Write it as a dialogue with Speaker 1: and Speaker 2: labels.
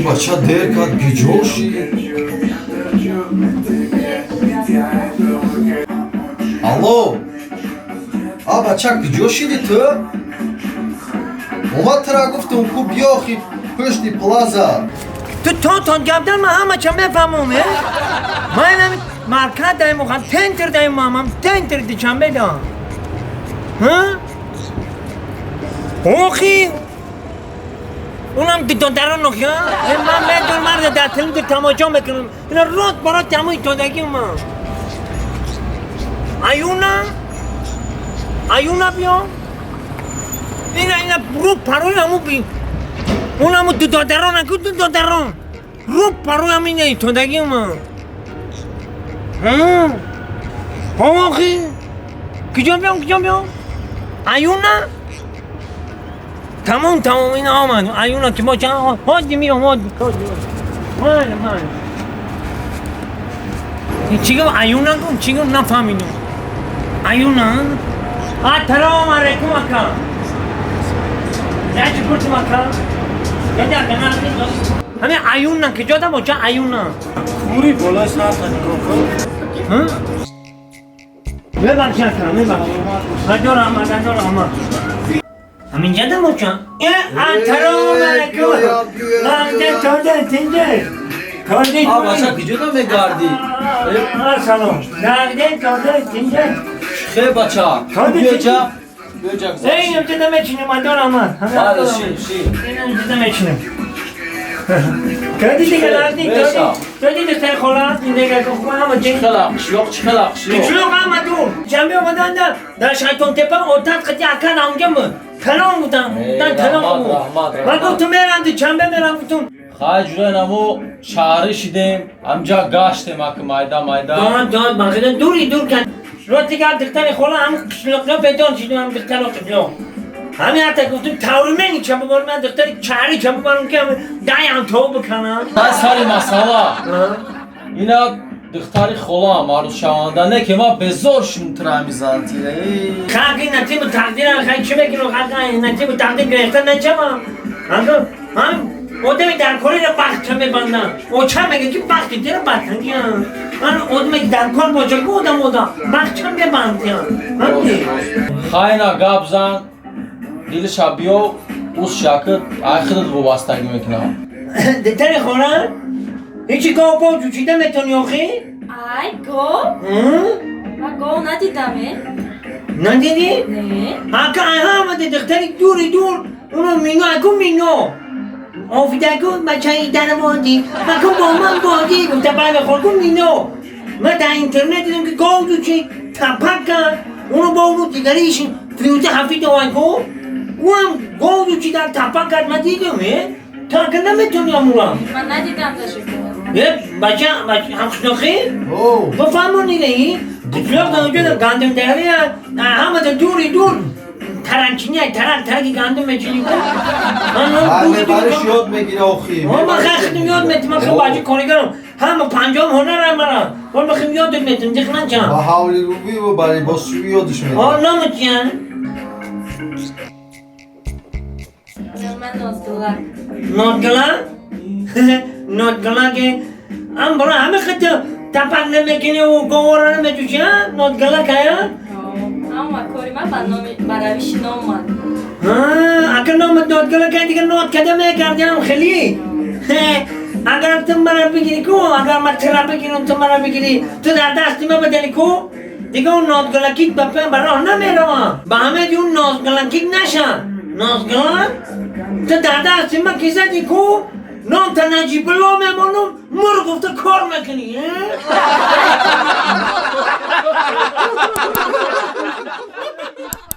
Speaker 1: Бача дер кард, гиҷо шид? Алло, а бача, куҷо шиди ту? Омад, тра гуфтум ку, биё охи пушти плаза.
Speaker 2: Ту то тон гапдан, ман ҳамача мефаҳмам, э? Ман инами марказ даем, охам тентр даем, мамам тентр Дучанбе да. Ҳа? Охи унам додарон охи, э, ман медонам, марда дар телевизор тамошо мекунам. Ина рост баро тамои тодагӣ ман. Аюна? Аюна биё? Ина рӯ парои ҳаму би. Унаму додарон аку додарон. Рӯ парои ҳам ина тодагӣ ман. Ҳа? Охи? Куҷо биём, куҷо биём? Аюна? Тамом, тамом, ина омад. Аюна ки бошад, ҳоҷи миём, ҳоҷи. Майли, майли. Чӣ гуфт? Аюна гуфт, чӣ гуфт, нафаҳмидум. Аюна? Ассалому алайкум, ака. Я чӣ пурсим, ака? Ҳамин аюна куҷода бошад, аюна?
Speaker 3: Кури болои сарта нигоҳ кун.
Speaker 2: Ҳа? Мебахши, ака, мебахши. Худо раҳмат, Худо раҳмат. Ҳаминҷода бошад? Э, ассалому алайкум. Ланде тоде тинҷе. Тоде.
Speaker 1: А бача, куҷода мегардӣ?
Speaker 2: Салом. Ланде тоде тинҷе.
Speaker 1: Хе, бача,
Speaker 2: Тоде.
Speaker 1: биёҷа, биёҷа.
Speaker 2: Эй, инҷода мечинем, Худо раҳмат.
Speaker 1: Бале, ши, ши.
Speaker 2: Инҷода мечинем. Кади дига ланде тоде. Тоде духтари хола, дига хуб ҳама ҷин.
Speaker 1: Чӣ хела қишлоқ, чӣ хела қишлоқ?
Speaker 2: Қишлоқ ҳама дур. Ҷамъи омаданда дар Шайтонтепа отат қати ака наунҷа буд. Калон будам. Дан калон
Speaker 1: Раҳмат,
Speaker 2: буд.
Speaker 1: раҳмат,
Speaker 2: Ман
Speaker 1: раҳмат.
Speaker 2: гуфтум мерам Дучанбе мерам, гуфтум.
Speaker 1: Хай, ҷураи намо шаҳрӣ шидем, ҳамҷа гаштем аки майда майда.
Speaker 2: Дод, дод, ман дури дур кард. Рости гап, духтари хола ҳам қишлоқро бедор шидум, ҳам духтаро қишлоқ. Ҳамин ҳатта гуфтум таврумени ча бубарам, ман духтари шаҳрӣ ча бубарам ки даям то биканам.
Speaker 1: Хай, сари масъала. Ина духтари холаам арӯзшаванда не, ки ман безор шудум тра мизанти.
Speaker 2: Хаки насибу тақдирам, хай чӣ мекунам, хаки насибу тақдир гирифта начавам. Ҳам одами дар кориро бахтча мебандам. Оча мега ки бахти тира бахтагиям. Ман одаме ки дар кор боша ку одам бахтча мебандиям. Ҳамди?
Speaker 1: Хайна гап зан, дилиша биё, ус шакр ай худат вобастагӣ мекунам.
Speaker 2: Духтари хора? Ҳечи гов бо ҷӯчида метавонӣ охи?
Speaker 4: Ай, гов? Ман гов надидам, э?
Speaker 2: Надидӣ?
Speaker 4: Не.
Speaker 2: Ака, ай ҳамади духтари дури дур, уно мино, аку мино. Офидаку бачаи дарводӣ, аку бо ман бодӣ, гуфта бай бихор ку мино. Ман дар интернет дидам ки гов ҷӯчи, тапак кард, уно бо уно дигариш Фирӯза Ҳафид овай ку, ӯам гов ҷӯчида тапак кард, ман дидам, э? Ту ака наметавонӣ амура?
Speaker 4: Ман надидам даже гов.
Speaker 2: Э, бача, бача, ҳамқишлоқӣ? Бифаҳмонӣ, қишлоқ дар онҷо гандумдарӣ ҳамада дури дур таранчини, тарак тараки гандум мечинӣ ку.
Speaker 1: Мебариш, ёд мегира охи.
Speaker 2: Ман хахтум ёд метим, ман хел бача коригарам. Ҳама панҷоҳ ҳунарам мара. Ман бихем ёдат метим, диқ начам.
Speaker 1: Ба ҳавлирӯбӣ ва ба либосшӯӣ ёдаш
Speaker 2: О,
Speaker 1: медиҳад.
Speaker 2: номат чиян?
Speaker 4: Ман Нозгула.
Speaker 2: Нотгала? Нотгала ки ам бара ҳама хит тапак намекунӣ ва говора намеҷӯшӣ, а? Нотгала кая?
Speaker 4: Амма кори ман ба номи ба равиши ном ман.
Speaker 2: Ака номат Нотгала кай, дигар нот када мекардиам хеле. Агар ту мара бигирӣ ку, агар ман тира бигирам, ту мара бигирӣ, ту дар дасти ма бадали ку, дигар он нотгалакит ба ба роҳ намеравам. Ба ҳамаи он нозгалакит наша. Нозгалак? Ту дар дасти ма ки задӣ ку, ном та Наҷибулло мемонам, мурғ гуфта кор мекунӣ.